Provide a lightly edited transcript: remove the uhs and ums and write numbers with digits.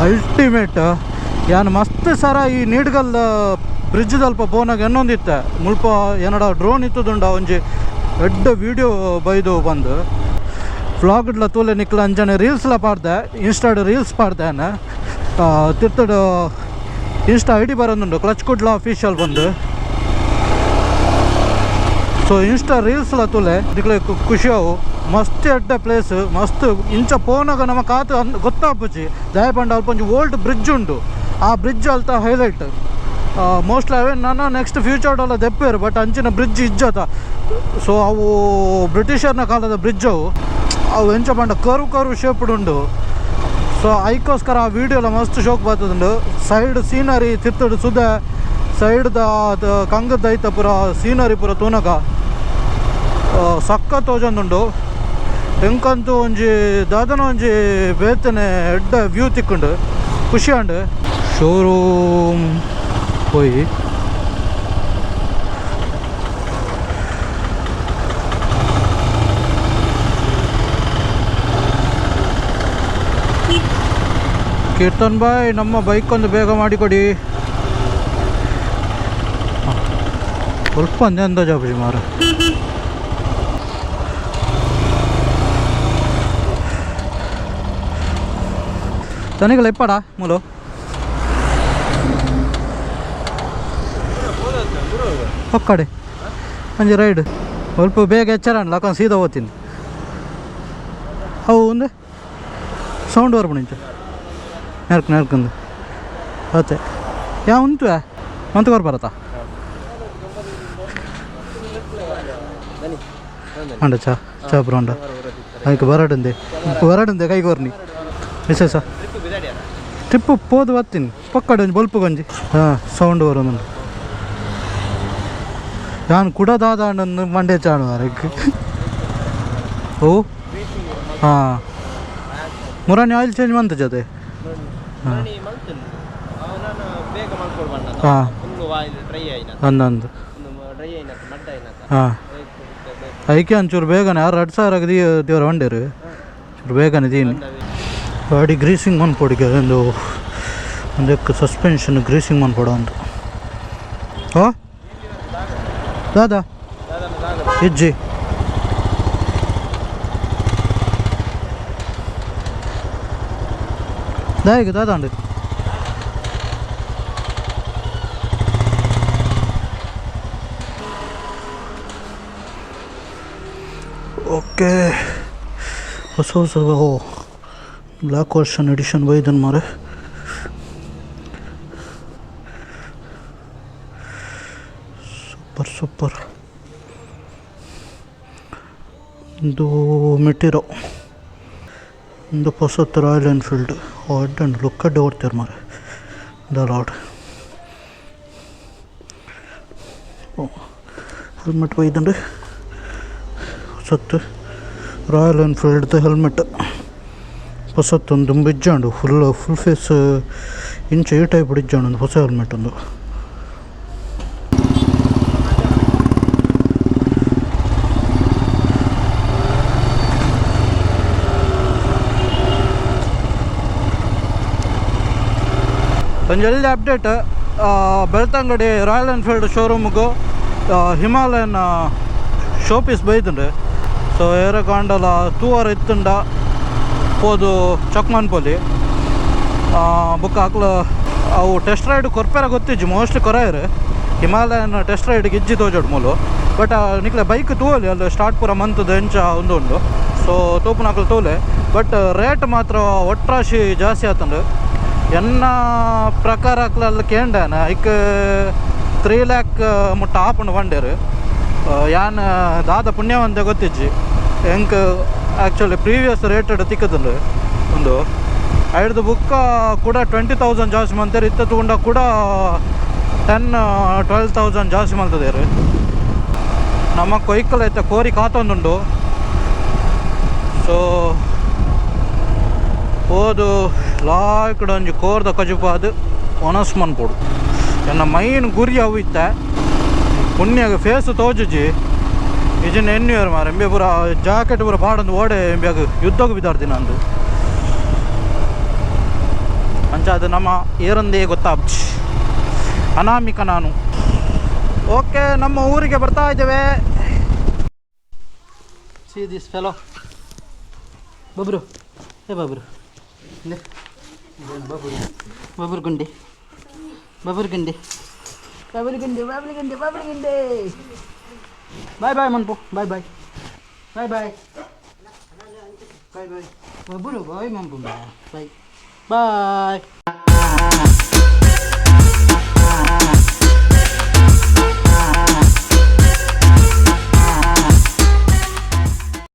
Ultimate. ಯಾನ್ ಮಸ್ತ್ ಸರ ಈ ನೀಡ್ಗಲ್ ಬ್ರಿಡ್ಜ್ ದಲ್ಪ ಪೋನಾಗ ಎನ್ನೊಂದಿತ್ತೆ ಮುಲ್ಪ ಏನಡ ಡ್ರೋನ್ ಇತ್ತದುಂಡ ಒಂಜಿ ಎಡ್ಡೆ ವೀಡಿಯೋ ಬೈದು ಬಂದು ವ್ಲಾಗ್ಡ್ಲ ತೂಲೆ ನಿಕ್ಲ ಅಂಚನೆ ರೀಲ್ಸ್ಲ ಪಾಡ್ದೆ, ಇನ್ಸ್ಟಾಡ್ ರೀಲ್ಸ್ ಪಾಡ್ದೆ. ತಿರ್ತಡು ಇನ್ಸ್ಟಾ I D ಬರೋದುಂಡು ಕ್ಲಚ್ ಕುಡ್ಲ ಅಫಿಷಿಯಲ್ ಬಂದು. ಸೊ ಇನ್ಸ್ಟಾ ರೀಲ್ಸ್ಲ ತೂಲೆ ನಿಕ್ಲೆ ಖುಷಿ ಅವು. ಮಸ್ತ್ ಎಡ್ಡೆ ಪ್ಲೇಸ್, ಮಸ್ತ್ ಇಂಚ ಪೋನಾಗ ನಮ್ಮ ಕಾತು ಗೊತ್ತಾಪುಜಿ. ದಾಯೆ ಪಂಡ ಅಲ್ಪ ಒಂಜಿ ಓಲ್ಡ್ ಬ್ರಿಡ್ಜ್ ಉಂಡು, ಆ ಬ್ರಿಡ್ಜ್ ಅಲ್ತ ಹೈಲೈಟ್. ಮೋಸ್ಟ್ಲಿ ಅವೇ ನಾನು ನೆಕ್ಸ್ಟ್ ಫ್ಯೂಚರ್ಡ್ ಎಲ್ಲ ದೆಪ್ಪೇರು, ಬಟ್ ಅಂಚಿನ ಬ್ರಿಡ್ಜ್ ಇಜ್ಜತ. ಸೊ ಅವು ಬ್ರಿಟಿಷರ್ನ ಕಾಲದ ಬ್ರಿಡ್ಜ್ ಅವು. ಅವು ಎಂಚ ಪಂಡ ಕರ್ವ್ ಕರ್ವ್ ಶೇಪ್ಡ್ ಉಂಡು. ಸೊ ಐಕೋಸ್ಕರ ಆ ವೀಡಿಯೋ ಎಲ್ಲ ಮಸ್ತ್ ಶೋಕ್ ಬರ್ತದುಂಡು. ಸೈಡ್ ಸೀನರಿ ತಿರ್ತಡು ಸುದೆ ಸೈಡ್ದ ಕಂಗದ ಐತ ಪೂರ ಸೀನರಿ ಪೂರ ತೂನಗ ಸಕ್ಕ ತೋಜೊಂದುಂಡು. ಎಂಕಂತೂ ಒಂಜಿ ದಾದನ ಒಂಜಿ ಬೇತನೆ ಎಡ್ಡೆ ವ್ಯೂ ತಿಕ್ಕುಂಡು, ಖುಷಿ ಆಂಡ್. ಶೋರೂಮ್ ಪೋಯಿ ಕೀರ್ತನ್ ಬಾಯ್ ನಮ್ಮ ಬೈಕ್ ಒಂದು ಬೇಗ ಮಾಡಿಕೊಡಿ. ಸ್ವಲ್ಪ ಅಂದೆ ಅಂದಾಜು ಮಾರ. ತನಿಗಲ ಇಪ್ಪಡ ಮೂಲು ಒಕ್ಕಡೆ ಒಂಜಿ ರೈಡ್ ಸ್ವಲ್ಪ ಬೇಗ ಎಚ್ಚರ ಅನ್ಲ ಸೀದಾ ಹೋಗ್ತೀನಿ. ಅವು ಒಂದು ಸೌಂಡ್ ಬರ್ಪುಂಡು ಇಂಚ ನೆರ್ಕ್ ನೆರ್ಕಂದು ಅತ್ತೆ ಯಾ ಉಂಟು ಮಂತ್ ಕೊರ್ ಬರತ್ತಾ ಅಂಡ ಚಾ ಚಾ ಬ್ರೋಂಡ ಐಕ್ ಬರಡುಂದೆ ಬರಡುಂದೆ ಕೈ ಕೊರ್ನಿ ವಿಶೇಷ ಟ್ರಿಪ್ಪು ಪೋದು ಬತ್ತೀನಿ ಪಕ್ಕಡೆ ಒಂಜಿ ಬೊಲ್ಪು ಗಂಜಿ. ಹಾಂ ಸೌಂಡ್ ಬರೋದುಂಡು. ಯಾನ್ ಕುಡ ದಾದಾಂಡನ್ನು ಮಂಡೆ ಚಾಣು ಅರಕ್. ಓ ಹಾಂ ಮುರಾನಿ ಆಯಿಲ್ ಚೇಂಜ್ ಮಂತ ಜೊತೆ. ಹಾಂ ಅಂದಂದು ಹಾಂ ಐಕೆ ಒಂಚೂರು ಬೇಗನೆ ಯಾರು 2000 ದೇವರ వంಡೇರು ಚೂರು ಬೇಗನೆ ದೀನಿ. ಗಾಡಿ ಗ್ರೀಸಿಂಗ್ ಮನ್ಪೊಡಿಗೆ ಒಂದು ಒಂದಕ್ಕೆ ಸಸ್ಪೆನ್ಷನ್ ಗ್ರೀಸಿಂಗ್ ಮನ್ಪೊಡ ಅಂತ. ಹಾಂ ದಾದಾ ಇಜ್ಜಿ ದಾಯಿಗೆ ದಾದಾಂಡು. ಓಕೆ ಹೊಸ ಹೊಸ ಓ ಬ್ಲ್ಯಾಕ್ ವರ್ಷನ್ ಎಡಿಷನ್ ಬೈದನ್ ಮಾರೆ. Super super. ಇದು ಮೆಟಿರೋ ಒಂದು ಹೊಸತ್ ರಾಯಲ್ ಎನ್ಫೀಲ್ಡ್ ಅಡ್ಡಂಡು ಲುಕ್ ಅಡ್ಡೆ ಓಡ್ತಾರೆ ಮಾರೆ the lord. Helmet ಬೈದಂಡು ಹೊಸತ್ತು ರಾಯಲ್ ಎನ್ಫೀಲ್ಡ್ದ ಹೆಲ್ಮೆಟ್ ಹೊಸತ್ತೊಂದು ದುಂಬು ಫುಲ್ ಫುಲ್ ಫೇಸ್ ಇಂಚ ಈ ಟೈಪ್ ಇಜ್ಜಾಂಡು ಒಂದು ಹೊಸ ಹೆಲ್ಮೆಟ್ ಒಂದು. ಒಂಜೆಲ್ಲ ಅಪ್ಡೇಟ್ ಬೆಳ್ತಂಗಡಿ ರಾಯಲ್ ಎನ್ಫೀಲ್ಡ್ ಶೋರೂಮ್ಗೂ ಹಿಮಾಲಯನ್ ಶೋ ಪೀಸ್ ಬೈದುಂಡು. ಸೊ ಏರ ಕಾಂಡಲ ತೂವರ ಇತ್ತುಂಡ ಪೋದು ಚೆಕ್ ಮನ್ಪೊಲಿ. ಬೊಕ್ಕ ಅಕ್ಲ ಅವು ಟೆಸ್ಟ್ ರೈಡ್ ಕೊರ್ಪೆರ ಗೊತ್ತಿಜ್ಜಿ, ಮೋಸ್ಟ್ಲಿ ಕೊರಾಯರು ಹಿಮಾಲಯನ್ ಟೆಸ್ಟ್ ರೈಡ್ಗೆ ಇಜ್ಜಿ ತೋಜೋಡು ಮೂಲು. ಬಟ್ ನಿಕ್ಲೆ ಬೈಕ್ ತೂವಲಿ ಅಲ್ಲಿ ಸ್ಟಾರ್ಟ್ ಪೂರ ಮಂತದ ಎಂಚ ಉಂದು ಉಂಡು. ಸೊ ತೂಪುನಕ್ಲು ತೂಲೆ. ಬಟ್ ರೇಟ್ ಮಾತ್ರ ಒಟ್ರಾಶಿ ಜಾಸ್ತಿ ಆತುಂಡು. ಎನ್ನ ಪ್ರಕಾರ ಅಕ್ಲ ಕೇಂಡಾನ ಐಕ್ 3 ಲ್ಯಾಕ್ ಮುಟ್ಟ ಆಪುಂಡು ಪಂಡೇರು. ಯಾನ್ ದಾದ ಪುಣ್ಯವಂತೆ ಗೊತ್ತಿಜ್ಜಿ ಎಂಕ್ ಆ್ಯಕ್ಚುಲಿ ಪ್ರೀವಿಯಸ್ ರೇಟೆಡ್ ತಿಕ್ಕದುಂಡು ಒಂದು ಐಡ್ದು ಬುಕ್ಕ ಕೂಡ 20,000 ಜಾಸ್ತಿ ಮಂತೇರು. ಇತ್ತ ತಗೊಂಡ ಕೂಡ 10-12,000 ಜಾಸ್ತಿ ಮಲ್ತದೇರು. ನಮ್ಮ ಕೊಯ್ಕಲ್ ಐತೆ ಕೋರಿ ಕಾತೊಂದುಂಡು. ಸೊ ಪೋದು ಲಾಯ್ಕಡ್ ಒಂಜಿ ಕೋರ್ದ ಕಜುಪಾದು ಒಣಸ್ ಮನ್ಪೊಡು. ಎನ್ನ ಮೈನ್ ಗುರಿ ಅವು ಇತ್ತೆ. ಪುಣ್ಯಾಗ ಫೇಸ್ ತೋಜುಜಿ ಇಜಿನ ಎನ್ನಿಯರ್ ಮಾರ ಎಂಬೆ ಪೂರ ಜಾಕೆಟ್ ಪೂರ ಪಾಡೊಂದು ಓಡೆ ಎಂಬ್ಯಾಗ ಯುದ್ಧಕ್ಕೆ ಬಿದ್ದಾಡ್ತೀನಿ ನಂದು. ಅಂಚಾದ ನಮ್ಮ ಏರಂದೇ ಗೊತ್ತಾಗ್ಚಿ ಅನಾಮಿಕ ನಾನು. ಓಕೆ, ನಮ್ಮ ಊರಿಗೆ ಬರ್ತಾ ಇದ್ದೇವೆ. See this fellow. Babru, ಏ ಬಬ್ರು, ಬಬ್ರು, ಬಬ್ರು ಗುಂಡಿ, ಬಬ್ರು ಗುಂಡಿ, ಬಬ್ರು ಗುಂಡಿ, ಬಬ್ರು ಗುಂಡಿ, ಬಬ್ರು ಗುಂಡಿ. ಬಾಯ್ ಬಾಯ್ ಮನ್ಪು. Bye bye, bye bye, bye bye. Babru, bye ಮನ್ಪು. Bye boy.